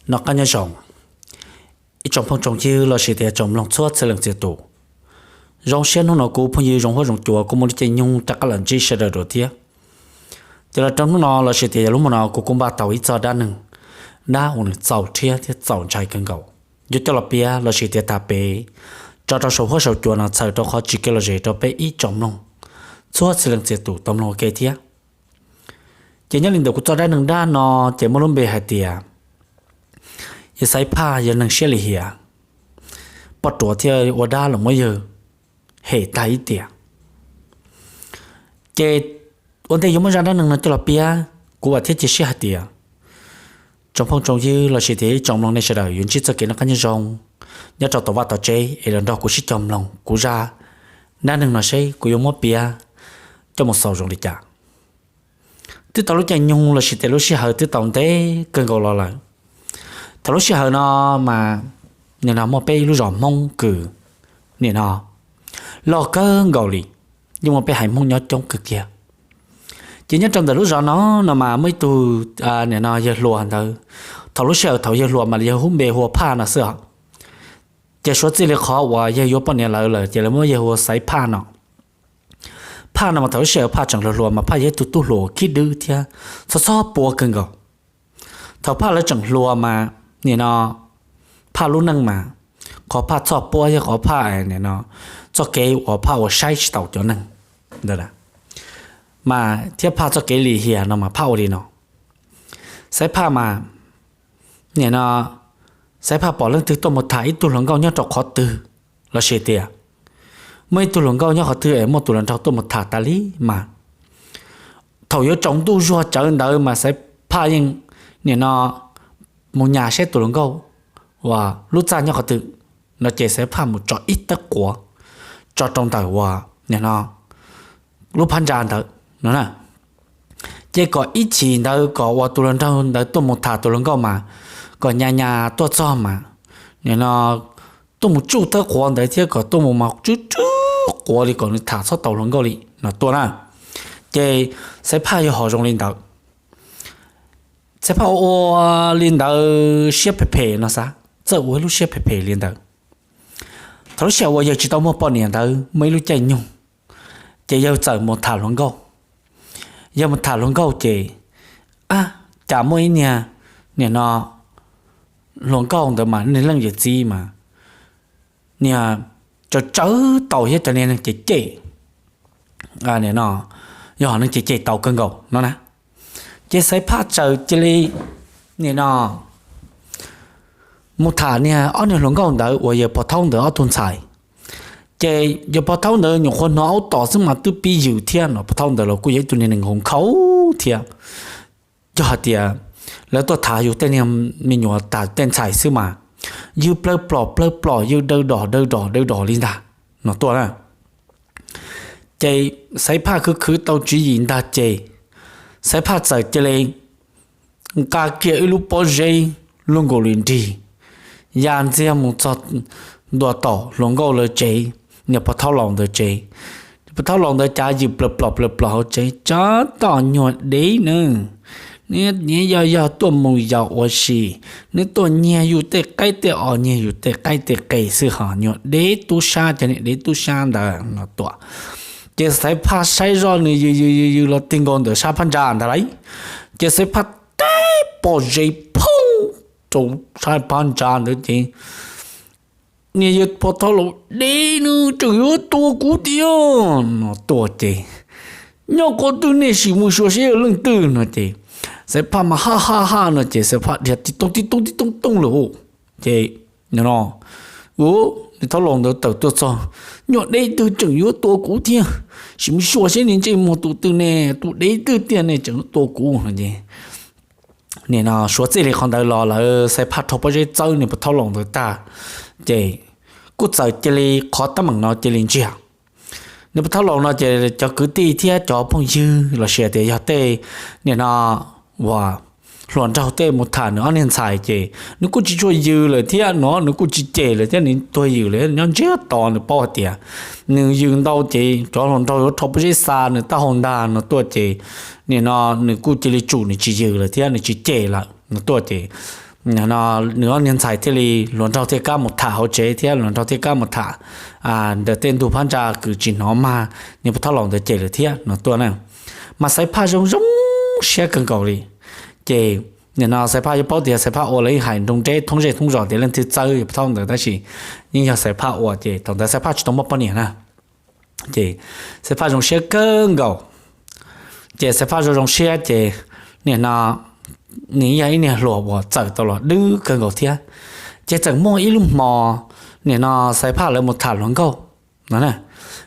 Noj qab nyob zoo ib tsoom phooj tsoom ywg los sis tias tsoom mloog txhua txhia leej txhia tus. Zoo siab hnub no kuv phooj ywg Zoov Huab Zoov Cua kuj muaj lub caij nyoog rov qab los ntsib sawv daws dua thiab. Ces los rau hnub no los sis tias yog lub hmo no kuv kuj npaj tau ib txoj dab neeg, dab uas nws txaus rhiab thiab txaus ntshai kawg nkaus, yuav coj los piav los sis tias tham pem tso rau saum huab saum cua no txhawm rau qhov tsis kev lom zem rau peb ib tsoom mloog txhua txhia leej txhia tus tau mloog ua ke thiab. Ces nyob li ntawm kuv txoj dab neeg dab no ces muaj lub npe hais tias yawg Xaiv Phaj yog neeg siab lim hiam, poj ruam thiaj ua dab los muab yawg hem tag ib tiam. Ces ua ntej yuav muab zaj dab neeg no coj los piav, kuv vam thiab cia siab hais tias tsoom phooj tsoom ywg los sis tias ib tsoom mloog nej sawv daws yuav ntsib txoj kev noj qab nyob zoo nyob rau tom vaj tom tsev es los nrog kuv sib cog mloog kuv zaj dab neeg no seb kuv yuav muab piav coj mus xaus zoo li cas. Twb tau lub caij nyoog los sis tias lub sij hawm twb tau ntev kawg nkaus los lawm. Thaum lub sij hawm no mas nim no muaj peb ib lub zos Hmoob kws nim no loj kawg nkaus li, yeej muaj peb haiv Hmoob nyob coob kawg kiag. Ces nyob rau ntawm lub zos no no mas muaj ib tug nim no yawg hluas ntawd. Thaum lub sij hawm thaum yawg hluas mas yawg hu npe hu ua Phaj no xwb os. Ces suav txij li qhov uas yawg yuav poj niam lawm lawm ces lawv muab yawg hu ua Xaiv Phaj no. Phaj no mas thaum lub sij hawm Phaj tseem hluas hluas mas Phaj yog ib tug tub hluas khib dwb thiab txhob txhob puav kawg nkaus. Thaum Phaj lawv tseem hluas mas nim no Phaj lub neej mas qhov Phaj txhob puav yog qhov Phaj nim no txoj kev uas Phaj ua saib tsis taus cov neeg ntawd mas thiab Phaj txoj kev lim hiam no mas Phaj ua li no. Xaiv Phaj mas nim no Xaiv Phaj pom leej twg tuaj mus tham ib tug hluas nkauj nyob rau qhov twg los sis tias muaj ib tug hluas nkauj nyob qhov twg es muaj tus hluas nraug tuaj mus tham tas li mas thaum yuav tsaus ntuj zuag tsawv ntawd mas Xaiv Phaj yeej nim no mus nyas saib tus hluas nkauj uas lub txaj nyob qhov twg no ces Xaiv Phaj mus tso ib tawb quav tso rau ntawm uas nim no lub phab ntsa ntawd no na. Ces kom ib chim ntawd kom uas tus hluas nraug ntawd tuaj mus tham tus hluas nkauj mas kom nyas nyas tuaj txog mas nim no tuaj mus tsuj tawb quav ntawd thiab kom tuaj mus mas tsw tsw quav li kom nws tham txhob tau hluas nkauj li no tuaj na. Ces Xaiv Phaj yuav hom zoo li ntawd. Xaiv Phaj ua li ntawd siab phem phem no xav, txawj ua ib lub siab phem phem li ntawd. Thaum lub sij hawm uas yawg tsis tau muaj poj niam ntawd muaj ib lub caij nyoog, ces yawg txawm mus tham hluas nkauj. Yawg mus tham hluas nkauj ces, a, cas muaj ib niag nim no hluas nkauj ntawd mas niag leej yawm txiv mas niag tsawv tsawv tau thiab cov niag neeg cem cem, yog neeg cem cem tau kawg nkaus no na. Ces Xaiv Phaj txawm cia li nim no mus tham niag ob niag hluas nkauj ntawd uas yawg Pov Thaub ntawd ob tug ntxhais. Ces yawg Pov Thaub ntawd nyuam qhuav hnov aub tom xwb mas twb pib yws thiab no, Pov Thaub ntawd los kuj yog ib tug niag neeg nkaus nkhaus thiab. Yog hais tias lawv tuaj tham yus tej niag me nyuam tham tej ntxhais xwb mas yws plawg plom plawg plom, yws daw dom daw dom daw dom li ntag no tuaj na. Ces Xaiv Phaj khwv khwv tau tswv yim ntag ces Xaiv Phaj txawm cia li nqa kiag ib lub pob zeb luaj nkaus li nrig ya ntxiag mus txog ntua tom hluas nkauj lawv tsev, niag Pov Thaub laus ntawd tsev. Pov Thaub laus ntawd cav yws plawg plom plawg plom hauv tsev, tsov tom nyuag dev na. Neb yog yog tuaj mus yaus ua si, neb tuaj nyiag yus tej qaib tej os, nyiag yus tej qaib tej qe xwb hos, nyuag dev tub sab, cov niag dev tub sab ntawd no tuaj. Ces Xaiv Phaj saib zoj nws yws yws yws yws los tig nkaus ntawm sab phab ntsa ntag lauj. Ces Xaiv Phaj teb pob zeb phooj rau sab phab ntsa ntawd ces niag yawg Pov Thaub laus dev nws tseem yuav tua kuv tiag no tuaj ces, nyob qhov twg nej sim mus xyuas seb yog leej twg no ces, Xaiv Phaj mas ha ha ha no ces Xaiv Phaj dhia tib tooj tib tooj tib tooj tooj lawm. Ces no, u, niag Thaub laus ntawd tawm tuaj txog, nyuag dev twg tseem yuav tua kuv thiab, sim mus xyuas seb niag ntsej muag tus twg ne, tus dev twg tiag ne tseem yuav tua kuv no ces nim no suav txij li qhov ntawd los lawm Xaiv Phaj rho pob zeb txawb niag Pov Thaub laus ntawd tag, ces kuj txawm cia li qhov teeb meem no cia li ntsiag. Niag Pov Thaub laus no ces cov kwv tij thiab cov phooj ywg los sis tias yog tej nim no uas hluas nraug tej mus tham nws ob niag ntxhais ces nws kuj tsis tshua yws lawm thiab no, nws kuj tsis cem lawm thiab, nws tuag yws lawm, nyob ntsiag to nws paub hais tias nws yws ntau ces cov hluas nraug yuav rho pob zeb xa nws taub hau ntag no tuaj ces, nim no nws kuj cia li tsum nws tsis yws lawm thiab nws tsis cem lawm no tuaj ces, nws ob niag ntxhais thiaj li hluas nraug thiaj kam mus tham hauv tsev thiab hluas nraug thiaj kam mus tham ntawm tej ntug phab ntsa kws tsis hnov mag niag pov thawj laus ntawd cem lawm thiab no tuaj na. Mas Xaiv Phaj zoo zoo siab kawg nkaus li. Ces nim no Xaiv Phaj yuav paub tias Xaiv Phaj ua lawv yeej hais nroo nreb thoob zej thoob zos tias leej twg txawb yog pov thawj ntawd tab sis yeej yog Xaiv Phaj ua ces thaum ntawd Xaiv Phaj tsis tau muaj poj niam na. Ces Xaiv Phaj zoo siab kawg nkaus. Ces Xaiv Phaj zoo zoo siab ces nim no nws yog ib niag hluas uas txawm tau los dwb kawg nkaus thiab. Ces txawm muaj ib lub hmo nim no Xaiv Phaj lawv mus tham hluas nkauj no,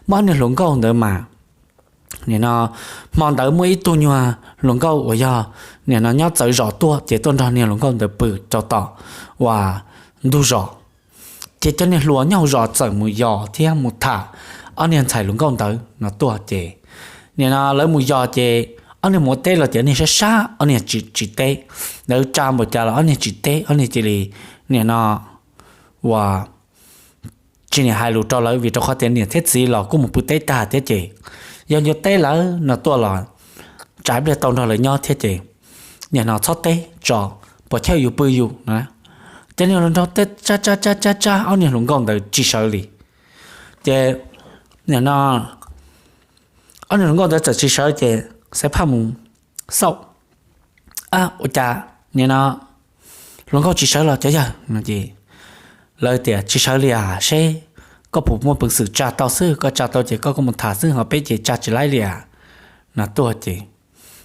muaj ob niag hluas nkauj ntawd mas nim no hmo ntawd muaj ib tug nyuag hluas nkauj uas yog nim no nyob txawv zos tuaj ces tuaj nrog niag hluas nkauj ntawd pw rau tom uas ntug zos. Ces cov niag hluas nyob hauv zos txawm mus yos thiab mus tham ob niag ntxhais hluas nkauj ntawd no tuaj ces nim no lawv mus yos ces ob niag mus ua teb los ces ob niag sab sab ob niag tsis teb. Lawv tsa npaum cas los ob niag tsis teb, ob niag cia li nim no uas tsis niam hais lus rau lawv vim rau qhov tias niam thiab txiv los kuj mus pw teb tag thiab ces yog ncua teb lawv no tuaj los tsam ib pliag tau nrog lawv nyob thiab ces nim no txhob teb tso, puas chawj yus pw yus no. Ces niag hluas nraug teb tsab tsab tsab tsab tsab ob niag hluas nkauj ntawd tsis sawv li. Ces nim no ob niag hluas nkauj ntawd txawm tsis sawv ces Xaiv Phaj mus xauj, ua cas nim no hluas nkauj tsis sawv los cov yawg no ces lawv tias tsis sawv li as, seb koj puas muaj peev xwm tsa tau xwb, koj tsa tau ces koj kuj mus tham xwb ho peb ces tsa tsis laib li as no tuaj ces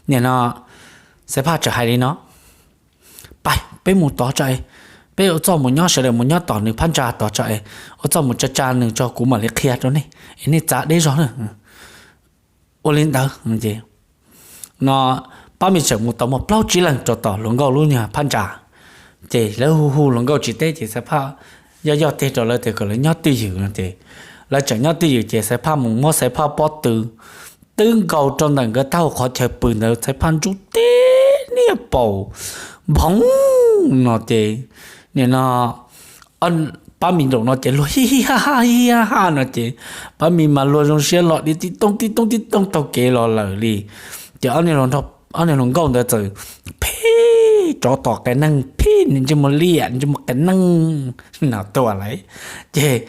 nim no Xaiv Phaj txawm hais li no, pais peb mus tod tso es, peb ua txuj mus nyob sawv daws mus nyob tom nws phab ntsa tod tso es, ua txuj mus tsa tsa nws tso kuv mam li qhia rau nej es nej txav deb zog na. Ua li ntawd no pab me tseem mus tau muaj plaub tsib leeg rau tom hluas nkauj lub niag phab ntsa. Ces lawv hu hu hluas nkauj tsis teb ces Xaiv Phaj yoj yoj teg rau lawv tias kom lawv nyob twj ywm no ces lawv tseem nyob twj ywm ces Xaiv Phaj mus muab Xaiv Phaj pob tw twb nkaus rau ntawm nkawd taub hau qhov chaw pw ntawd Xaiv Phaj ntsub tib niag paus nphoov no ces nim no pab me nraum no ces luag hij hij haj haj hij hij haj haj no ces pab me mas luag zoo siab los diav tib tooj tib tooj tib tooj taug kev los lawm li. Ces ob niag hluas nkauj ntawd txawm phij tsov tom qias neeg phij ntsej muag liam ntsej muag qias neeg no tuaj lawm. Ces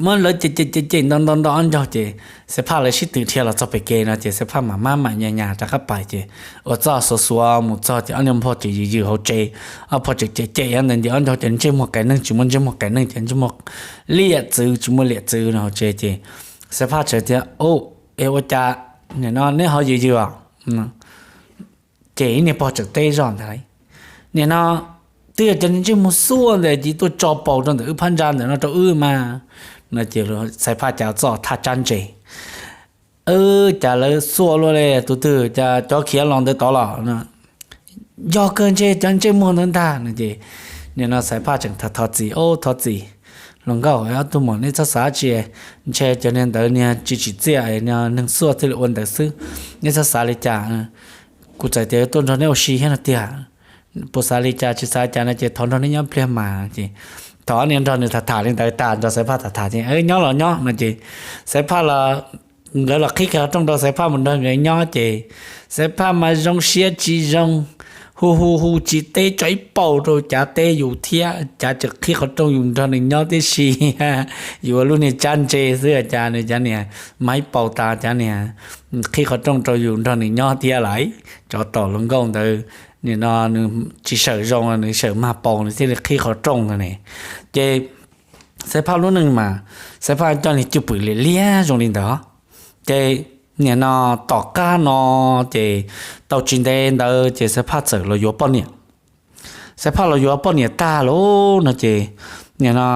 muab lawv cem cem cem nto nto nto ob ncaug ces Xaiv Phaj lawv sib tw dhia los txog pem kev no ces Xaiv Phaj mam mab mam nyas nyas rov qab pais ces ua txuj xuav xuav mus txog ces ob niag phauj tseem yws yws hauv tsev, ob phauj tseem cem cem ntawd ntawm ob ncaug ces ntsej muag qias neeg tsis muaj ntsej muag qias neeg ces ntsej muag liam txwv tsis muaj liam txwv no hauv tsev ces Xaiv Phaj txawm tias, es ua cas nim no neb ho yws yws os? Ces ib niag pog tseem teb zoj ntawd, nim no twb yog cov niag ntsej muag xuaj ntawd ces tuaj tso paus rau ntawm wb phab ntsa ntawm no rau wb mas no ces Xaiv Phaj cas txoj thaj tsab ntse, cas lawv xuaj luaj li tus twg cas cov khiav los ntawd tod los no. Yog kawg ntshe cov ntsej muag ntawd ntag no ces nim no Xaiv Phaj tseem thov txim, o thov txim hluas nkauj ob tug muam, neb txhob xav tsi, ntshe cov niag ntawd niag tsis tsim txiaj, neeg xuaj thiaj li ua ntawd xwb. Neb txhob xav li cas, kuv txawm tias tuaj nrog neb ua si thiab no tiag, puas xav li cas tsis xav cas no ces thov nrog neb nyob pliag mas ces thaum ob niag nrog nws tham tham li ntawd tas nrog Xaiv Phaj tham tham ces nyob los nyob no ces Xaiv Phaj los, nkawd los qhib qhov rooj rau Xaiv Phaj mus nrog nkawd nyob ces Xaiv Phaj mas zoo siab tsis zoo, hu hu hu tsis teb tso ib paus rau cav teb yus thiab cav tseem qhib qhov rooj yus nrog nws nyob tib si. Yus ua lub niag tsab ntse xwb cas nws cav niag mas ib paus tas cav niag qhib qhov rooj rau yus nrog nws nyob thiab lawm. Tsov tom hluas nkauj ntawd nim no nws tsis sawm zoo, nws sawm mag paus nws thiaj li qhib qhov rooj no ne. Ces Xaiv Phaj lub neej mas Xaiv Phaj coj niag cwj pwm liam liab zoo li ntawd. Ces nim no tom qab no ces tau tsis ntev ntawd ces Xaiv Phaj txawm los yuav poj niam. Xaiv Phaj los yuav poj niam tag lauj no ces nim no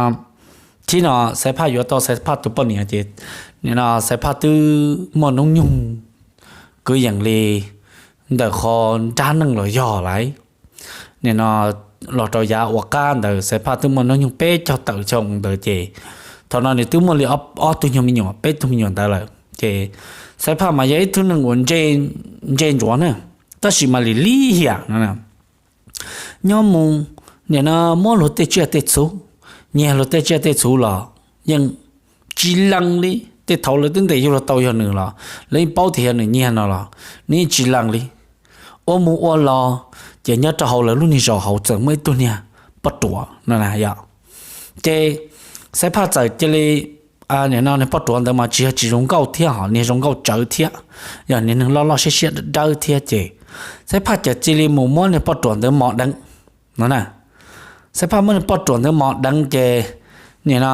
thib no Xaiv Phaj yuav tau Xaiv Phaj tus poj niam ces nim no Xaiv Phaj twb muaj hnub nyoog kwv yees li ntawm qhov nrab neej los yog lawm. Nim no los rau yav ua qab ntawd Xaiv Phaj twb muaj hnub nyoog peb caug tawm xyoo ntawd ces thaum no nws twb muaj li ob tug nyuag me nyuam peb tug me nyuam ntawd lawm ces Xaiv Phaj mas yog ib tug neeg uas ntse ntsuav na, tab sis mas lim lim hiam no nyob mus nim no muab luag tej tsiaj tej txhu, nyiag luag tej tsiaj tej txhu los yeej tsis lees li. Tej thaum lawv twb ntes yuav luag tau yog nws los lawv yeej paub tias yog nws nyiag no los nws yeej tsis lees li. Ua mus ua los Ces nyob rau hauv lawv lub niag zos hauv txawm muaj ib tug niag poj ruam no na yom. Ces Xaiv Phaj txawm cia li, nim no niag poj ruam ntawd mas tsis yog tsis zoo nkauj thiab, ho niag zoo nkauj tsawv thiab, yog niag neeg loj loj siab siab dawb thiab. Ces Xaiv Phaj txawm cia li mus muab niag poj ruam ntawd mos deev no na. Xaiv Phaj muab niag poj ruam ntawd mos deev ces nim no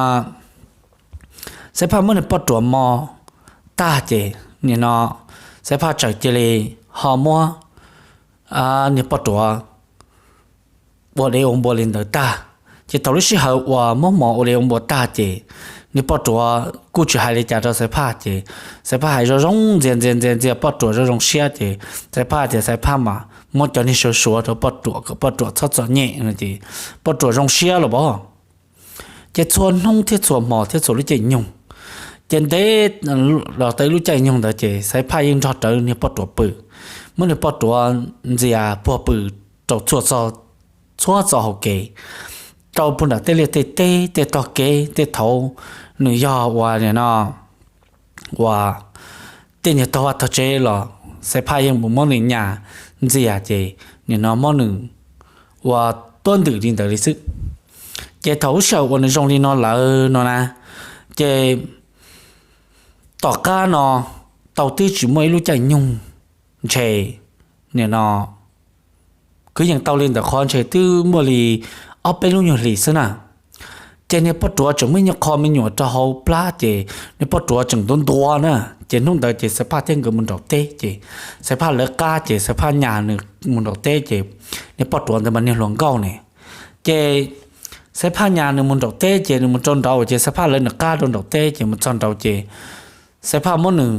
Xaiv Phaj muab niag poj ruam mos tag ces nim no Xaiv Phaj txawm cia li ho muab niag poj ruam ua dev ua npua li ntawd tag. Ces thaum lub sij hawm uas muab mos ua dev ua npua tag ces niag poj ruam kuj tsis hais li cas rau Xaiv Phaj ces Xaiv Phaj hais zoo zoo ntxias ntxias ntxias ntxias poj ruam zoo zoo siab ces Xaiv Phaj tias Xaiv Phaj mas muab cov niag suav suav rau poj ruam kom poj ruam txhob txom nyem no ces poj ruam zoo siab los pov. Ces txhua hnub thiab txhua hmo thiab txhua lub caij nyoog, ces ntev los tau ib lub caij nyoog ntawd ces Xaiv Phaj yeej nrog rawv niag poj ruam pw, muab niag poj ruam ntxias puag pw rau txhua txoj hauv kev, rau puag nram tej liaj tej teb tej tog kev tej thaum nws yog ua nim no ua tej niag tog vaj tog tsev los Xaiv Phaj yeej mus muab nws nyas ntxias ces nim no muab nws ua tuab ntwm li ntawd li xwb. Ces thaum lub sij hawm uas nws zoo li no lawm no na, ces tom qab no tau twb tsis muaj ib lub caij nyoog, ntshe nim no kwv yees tau li ntawm qhov ntshe twb muaj li ob peb lub nyuag hlis xwb na. Ces niag poj ruam tseem muaj ib nyuag qho me nyuam rau hauv plab ces niag poj ruam tseem ntuav ntuav na. Ces hnub ntawd ces Xaiv Phaj thiab nkawd mus nraum teb ces Xaiv Phaj lawv qab ces Xaiv Phaj nyas nws mus nraum teb ces niag poj ruam ntawd mas niag hluas nkauj ne. Ces Xaiv Phaj nyas nws mus nraum teb ces nws mus rau nraud ces Xaiv Phaj lawv nws qab rau nraum teb ces mus txog nraud ces Xaiv Phaj muab nws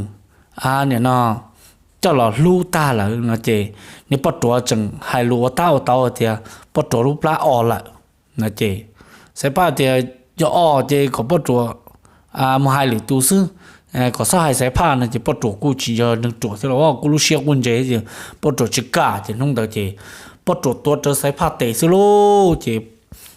nim no coj los hlub tag lawm no ces niag poj ruam tseem hais lus ua tab ua tau tias poj ruam lub plab o lawm no ces Xaiv Phaj tias yog o ces kom poj ruam mus hais lwm tus xwb, kom txhob hais Xaiv Phaj no ces poj ruam kuj tsis yog neeg ruam thiab los kuj lub siab quaj ntse ces poj ruam tsis kam ces hnub ntawd ces poj ruam tuav rawv Xaiv Phaj tes xwb lauj. Ces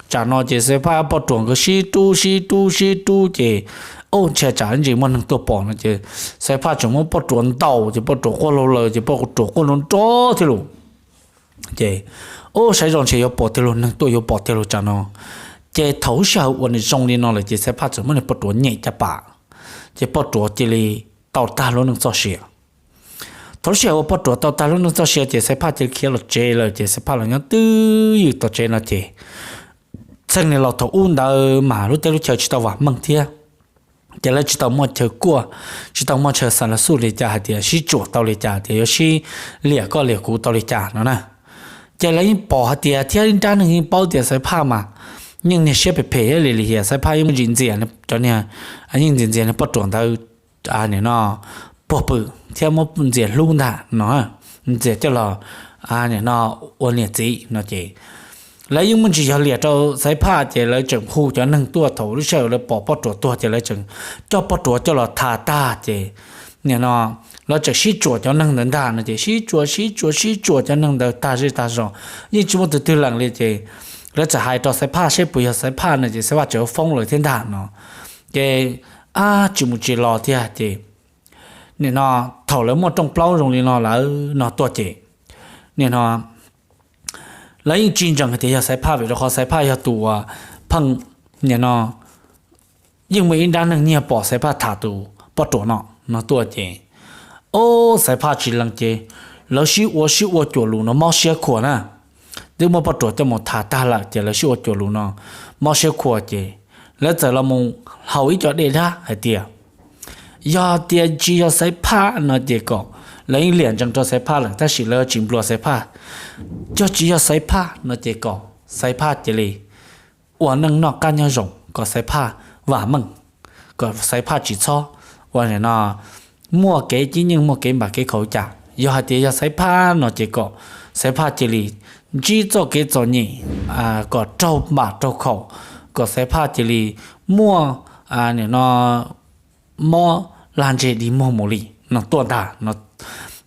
tsam no ces Xaiv Phaj poj ruam nkawd sib rub sib rub sib rub ces ub, ntshai tsam ntsis muaj neeg tuaj pom no ces Xaiv Phaj tseem muab poj ruam ntaus ces poj ruam quaj laug lawm ces poj ruam quaj nrov nrov thiab lauj. Ces ub, saib zoo ntshe yuav pom tiag lauj, neeg tuaj yuav pom tiag lauj tsam no. Ces thaum lub sij hawm uas nws zoo li no lawm ces Xaiv Phaj txawm muab niag poj ruam nyem caj pas, ces poj ruam cia li tau tag lub neej txoj sia. Thaum lub sij hawm uas poj ruam tau tag lub neej txoj sia ces Xaiv Phaj cia li khiav los tsev lawm ces Xaiv Phaj los nyob twj ywm tom tsev no ces txheej niag laus thaum ub ntawd mas lub teb lub chaw tsis tau vam meej thiab, ces lawv tsis tau muaj chaw kuaj, tsis tau muaj chaw xa las xuj li cas hais tias sib tsuam tau li cas tias yuav sib liam koj liam kuv tau li cas no na. Ces lawv yeej pom hais tias thiab ib nrab neeg yeej paub tias Xaiv Phaj mas yeej niag siab phem phem li li hiam, Xaiv Phaj yeej muaj ntsis ntxias cov niag, yeej ntxias ntxias niag poj ruam ntawd nim no puag pw thiab muab ntxias hlub ntag no, ntxias coj los nim no ua niam txiv no ces lawv yeej muaj ntsis yog liam rau Xaiv Phaj ces lawv tseem hu cov neeg tuaj. Thaum lub sij hawm lawv pom poj ruam tuag ces lawv tseem coj poj ruam coj los tham tag ces nim no lawv tseem sib tsuam cov neeg ntawd ntag no ces sib tsuam sib tsuam sib tsuam cov neeg ntawd tag zej tag zos, yeej tsis muaj tus twg lees li ces lawv txawm hais rau Xaiv Phaj seb puas yog Xaiv Phaj no ces Xaiv Phaj tseem foob lawm thiab ntag no. Ces ab, tsis mus tsis los thiab ces nim no thaum lawv muaj rooj plaub zoo li no lawm no tuaj ces nim no lawv yeej tsis ntseeg hais tias yog Xaiv Phaj vim rau qhov Xaiv Phaj yog tus uas pheej nim no yeej muaj ib nrab neeg nyiag pom Xaiv Phaj tham tus poj ruam no no tuaj ces, ob, Xaiv Phaj tsis lees ces lawv sib ua sib ua cuam lus no mob siab khuam na. Twb muab poj ruam coj mus tham tag lawm ces lawv sib ua cuam lus no mob siab khuam ces lawv txawm los mus haus ib co dej dab hais tias yog tias tsis yog Xaiv Phaj no ces kom, lawv yeej liam ntsees rau Xaiv Phaj lawm tab sis lawv tsis nplua Xaiv Phaj, yog tsis yog Xaiv Phaj no ces kom Xaiv Phaj cia li ua neej noj qab nyob zoo, kom Xaiv Phaj vam meej, kom Xaiv Phaj tsis txhob ua no muaj kev cib nyeej muaj kev npam kev khaum cas. Yog hais tias yog Xaiv Phaj no ces kom Xaiv Phaj cia li ntsib txoj kev txom nyem kom raug npam raug khaum, kom Xaiv Phaj cia li muaj nim no mob lag ntseg dig muag mus li no tuaj ntag no.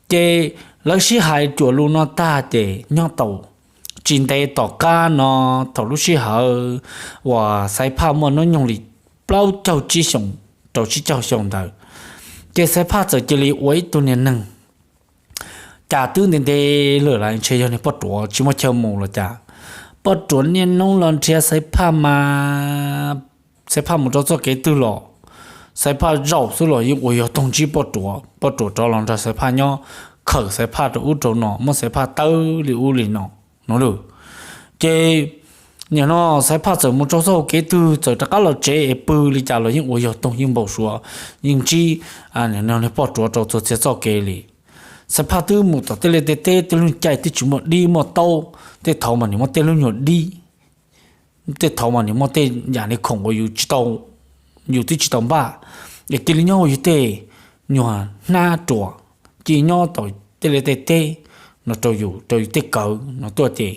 Ces lawv sib hais cuam lus no tag ces nyob tau tsis ntev tom qab no, thaum lub sij hawm uas Xaiv Phaj muaj hnub nyoog li plaub caug tsib xyoo rau tsib caug xyoo ntawd, ces Xaiv Phaj txawm cia li ua ib tug niag neeg cas twb ntev ntev lawm las ntshe yog niag poj ruam tsis muaj chaw mus los cas. Poj ruam niaj hnub los nrhiav Xaiv Phaj mas Xaiv Phaj mus rau txoj kev twg los Xaiv Phaj zaum xwb los yeej ua yog toog ntsib poj ruam, poj ruam rov los nrog Xaiv Phaj nyob, khawm Xaiv Phaj rau ub rau no, muab Xaiv Phaj tawb li ub li no no lawm. Ces nim no Xaiv Phaj txawm mus rau txoj hauv kev twg, txawm rov qab los tsev es pw li cas los yeej ua yog toog yeej npau suav, yeej ntsib niag poj ruam rau txhua txhia txoj kev li. Xaiv Phaj twb mus tom tej liaj tej teb, tej lub caij twb tsis muaj dib muaj taub, tej thaum mas nim muaj tej lub nyuag dib, tej thaum mas nim muaj tej yam li khoom uas yus tsis tau, yus twb tsis tau npaj, es cia li nyob ua yus tej nyuag hnab ruas, cia li nyob tom tej liaj tej teb no rau yus, rau yus tej kawm no tuaj ces,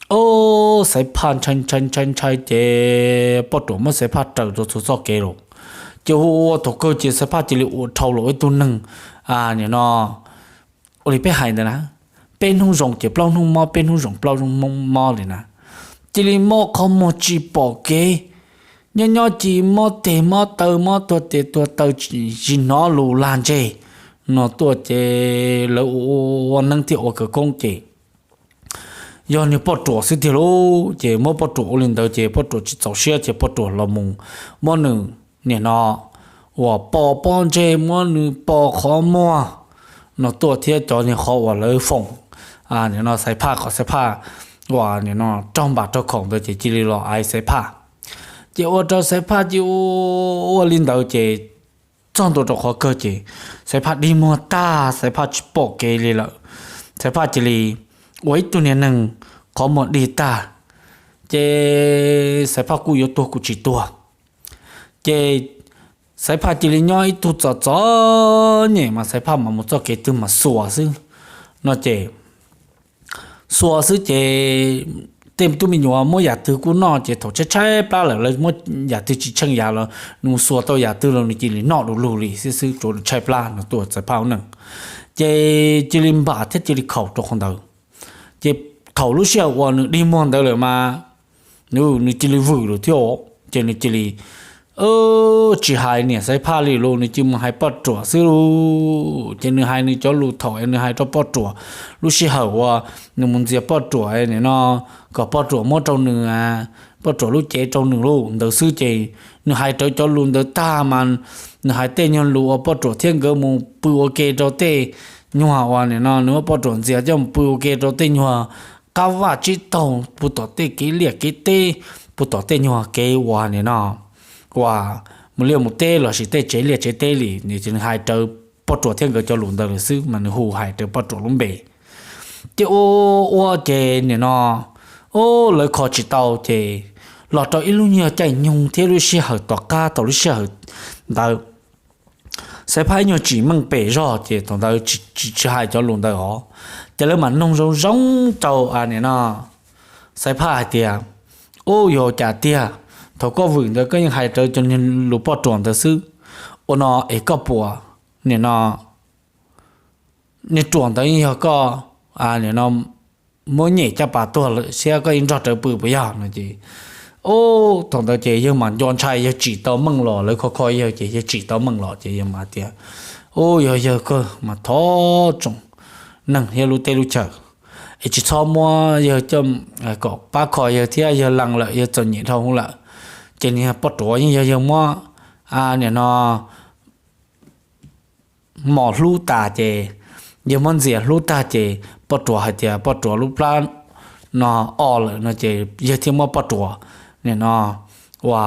o, Xaiv Phaj ntshai ntshai ntshai ntshai ces poj ruam muab Xaiv Phaj raws rau txhua txoj kev lawm. Ces ua ua thaum kawg ces Xaiv Phaj cia li ua dhau los ua ib tug neeg, nim no ua li peb hais ntawd na, peb hnub zoo ces plaub hnub mob, peb hnub zoo plaub hnub mob li na. Cia li mob qhov muag tsis pom kev, nyob nyob cia li mob teg mob taw mob tuag tes tuag taw, tsis hnov lus lag ntseg no tuaj ces lawv ua neeb thiaj ua khawv koob ces yog niag poj ruam xwb tiag lauj. Ces muab poj ruam ua li ntawd ces poj ruam tsis txaus siab ces poj ruam los mus muab nws nim no uas pos pob ntseg, muab nws pos qhov muag no tuaj thiab cov niag qhov uas lawv foom nim no Xaiv Phaj, qhov Xaiv Phaj uas nim no raug npam raug khoom ntawd ces cia li los aiv Xaiv Phaj. Ces ua rau Xaiv Phaj cia li ua li ntawd ces txog ntua rau qhov kawg ces Xaiv Phaj dig muag tag, Xaiv Phaj tsis pom kev li lawm. Xaiv Phaj cia li ua ib tug niag neeg qhov muag dig tag, ces Xaiv Phaj kuj yuav tuag kuj tsis tuag. Ces Xaiv Phaj cia li nyob ib tug txom txom nyem mas Xaiv Phaj mam mus txoj kev twg mas xuas xwb no ces xuas xwb ces tej tub me nyuam muab yam twg kuj noj ces thaum tshaib tshaib plab lawm lawv muab yam twg tsis tsheej yav los nws mus xuas tau yam twg los nws cia li noj du lug li xwb xwb, tsuav nws tshaib plab no tuaj Xaiv Phaj ua neej. Ces cia li npam thiab cia li khaum rau qhov ntawd. Ces thaum lub sij hawm uas nws dig muag ntawd lawm mas nws cia li vwm lawm thiab, ces nws cia li tsis hais niam Xaiv Phaj li lawm, nws cia li mus hais poj ruam xwb lauj. Ces nws hais nws cov lus thaum nws hais rau poj ruam, lub sij hawm uas nws mus ntxias poj ruam nim no kom poj ruam muab rau nws, poj ruam lub cev rau nws lauj, ntawd xwb ces nws hais rawv cov lus ntawd tag mas nws hais tej nyuag lus uas poj ruam thiab nkawd mus pw ua ke rau tej nyuag uas nim no nws muab poj ruam ntxias coj mus pw ua ke rau tej nyuag qab vaj tsib taug puag tom tej kev liaj kev teb, puag tom tej nyuag kev uas nim no uas mus liaj mus teb lossis tej tsev liaj tsev teb li, nws hais rawv poj ruam thiab nkawd cov lus ntawd lawm xwb mas nws hu hais rawv poj ruam lub npe. Ces ua ua ces nim no lawv kho tsis tau ces los rau ib lub nyuag caij nyoog thiab lub sij hawm tom qab tau lub sij hawm ntawd Xaiv Phaj ib nyuag tsim meej pem zog ces thaum ntawd tsis hais cov lus ntawd os. Ces lawv mam noog zoo zoo rau nim no Xaiv Phaj hais tias, ub, yog cas tiag, thaum koj vwm ntawd koj yeej hais rawv cov lus poj ruam ntawd xwb, ua no es koj puas nim no niag ruam ntawd yeej yog koj nim no muab nyem caj pas tuag lawm thiab koj yeej nrog rawv pw puas yog no ces, ub, thaum ntawd ces yawg mam nco ntshai, yawg tsim tau meej los, lawv kho kho yawg ces yawg tsim tau meej los ces yawg mam tias, ub, yog yawg kawg mas thov tsoom neeg thiab lub teb lub chaw es tsis txhob muab yawg coj kom pab kho yawg thiab, yawg lees lawm, yawg txom nyem dhau hwv lawm. Ces niag poj ruam yeej yog yawg muab nim no mos hlub tas ces, yawg muab ntxias hlub tag ces poj ruam hais tias poj ruam lub plab no o lawm no ces yawg thiaj muab poj ruam nim no ua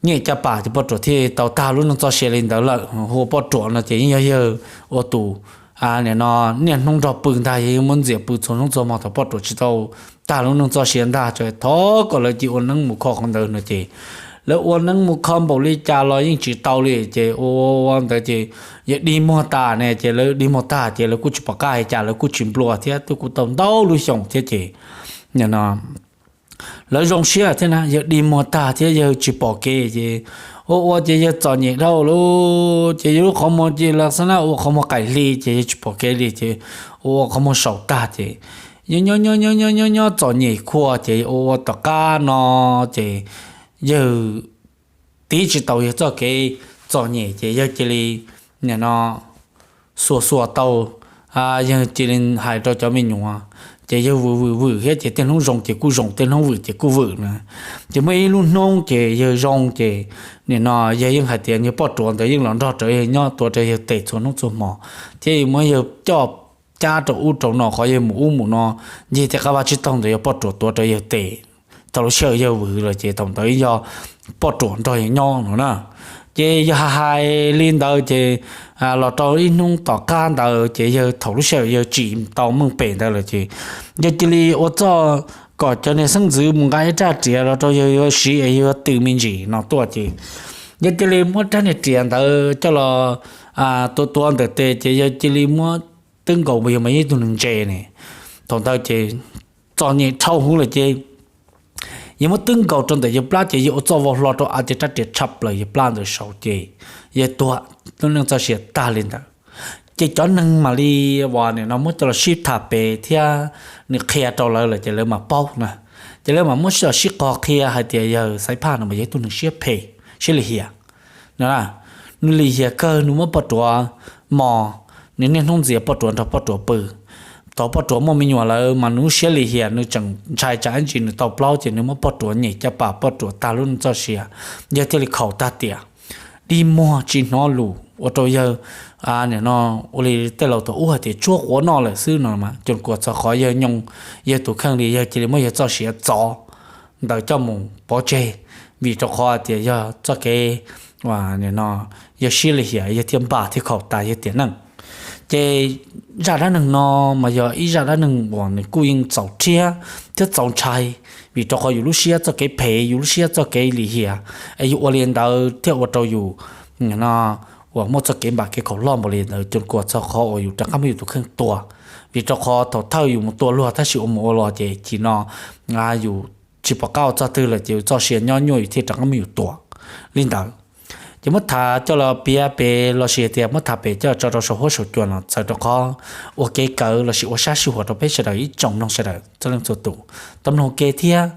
nyem caj pas ces poj ruam thiaj tau tag lub neej txoj sia li ntawd lawm. Hu ua poj ruam no ces yeej yog yawg ua tus nim no niaj hnub nrog pw ntag, yawg yeej muab ntxias pw txhua hnub txhua hmo thaum poj ruam tsis tau tag lub neej txoj sia ntag, thov kom lawv cia ua neeb mus kho qhov ntawd no ces lawv ua neeb mus kho npaum li cas los yeej tsis tau li ces ua ua ntawd ces yawg dig muag tas ne, ces lawv dig muag tag ces lawv kuj tsis pom qab hais cas, lawv kuj tsis nplua thiab, twb kuj tau ntau lub xyoo thiab ces nim no lawv zoo siab thiab na, yawg dig muag tag thiab yawg tsis pom kev ces ua ua ces yawg txom nyem dhau lawm ces yawg lub qhov muag ces los xab nab ua qhov muag qaim hli ces yawg tsis pom kev li ces ua ua qhov muag saum tag ces yawg nyob nyob nyob nyob nyob nyob txom nyem khuaj ces ua ua tom qab no ces yawg tiv tsis tau yawg txoj kev txom nyem ces yawg cia li nim no xuas xuas tau yawg cia li hais rau cov me nyuam, ces yawg vwm vwm vwm thiab ces tej hnub zoo ces kuj zoo, tej hnub vwm ces kuj vwm na. Ces muaj ib lub hnub ces yawg zoo ces nim no yawg yeej hais tias niag poj ruam ntawd yeej los nrog rau yawg nyob tuav rau yawg tes txhua hnub txhua hmo, thiab muab yawg coj cab rau ub rau no, qhov yawg mus ub mus no, ncig tej qab vaj tsib taug ntawd yog poj ruam tuav rau yawg tes. Thaum lub sij hawm yawg vwm lawm ces thaum ntawd yog poj ruam nrog yawg nyob no na. Ces yawg hais hais li ntawd ces los rau ib hnub tom qab ntawd ces yawg thaum lub sij hawm yawg tsim tau meej pem ntawd lawm ces yawg cia li ua txuj kom cov niag xeeb ntxwv mus nqa ib raj riam los rau yawg yuav siv es yawg yuav tw me ntsis no tuaj ces yawg cia li muab rab niag riam ntawd coj los tua tua ntawm tes ces yawg cia li muab twb nkaus yawg mas yog ib tug neeg ntse ne. Thaum ntawd ces txom nyem dhau hwv lawm ces yawg muab twb nkaus rau ntawm yawg plab ces yawg ua txuj vau hlo rau av ces rab riam tshaj plaws yawg plab ntawd saud ces yawg tuag, lub neej txoj sia tag li ntawd. Ces cov neeg mam li uas nim no muab coj los sib tham pem thiab nws qhia rau lawv lawm ces lawv mam paub na. Ces lawv mam muab sib los sib qog qhia hais tias yawg Xaiv Phaj no mas yog ib tug neeg siab phem, siab lim hiam. Nws lim hiam kawg, nws muab poj ruam mos, nws niaj hnub ntxias poj ruam nrog poj ruam pw. Thaum poj ruam muaj me nyuam lawm mas nws lub siab lim hiam, nws tseem ntshai tsam ib ntsis nws tau plaub ces nws muab poj ruam nyem caj pas, poj ruam tag lub neej txoj sia. Yawg thiaj li khaum tag tiam, dig muag tsis hnov lus ua rau yawg nim no ua li tej laus thaum ub hais tias tshuab quav noj lawm xwb no mas, cus kuas txog qhov yawg nyoo yawg tus kheej li, yawg cia li muab yawg txoj sia txov ntawm coj mus pov tseg, vim rau qhov tias yog txoj kev nim no yawg siab lim hiam yawg thiaj npam thiaj khaum tas yawg tiam neej. Ces zaj dab neeg no mas yog ib zaj dab neeg uas nws kuj yeej txaus rhiab thiab txaus ntshai, vim rau qhov yus lub siab txoj kev phem, yus lub siab txoj kev lim hiam, es yus ua li ntawd thiaj ua rau yus no uas muaj txoj kev npam kev khaum loj npaum li ntawd, cus kuas txog qhov uas yus rov qab muab yus tus kheej tua. Vim rau qhov thaum thawj yus mus tua luag tab sis ua mus ua los ces chim no yus tsis pom qab ua txog twg lawm ces yus txoj sia nyob nyuaj yus thiaj rov qab muab yus tua li ntawd. Ces muab tham coj los piav pem lossis tias muab tham pem coj tso rau saum huab saum cua no txhawm rau qhov ua kev kawm lossis ua sab sij huam rau peb sawv daws ib tsoom mloog sawv daws txhua leej txhua tus tau mloog ua ke thiab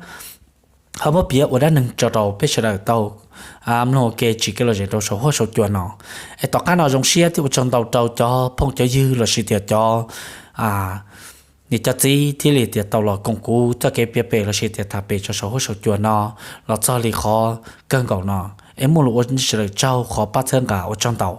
ho muab piav ua dab neeg tso rau peb sawv daws tau mloog ua ke tsim kev lom zem rau saum huab saum cua no. Es tom qab no zoo siab thiab ua tsaug ntau rau cov phooj cov ywg lossis tias cov niam cov txiv thiaj li tias tau los koom kuv txoj kev piav pem lossis tias tham pem tso saum huab saum cua no los txog li qhov kawg nkaus no. Es muaj lus ua nej sawv daws tsaug qhov pab txhawb nqa, ua tsaug ntau.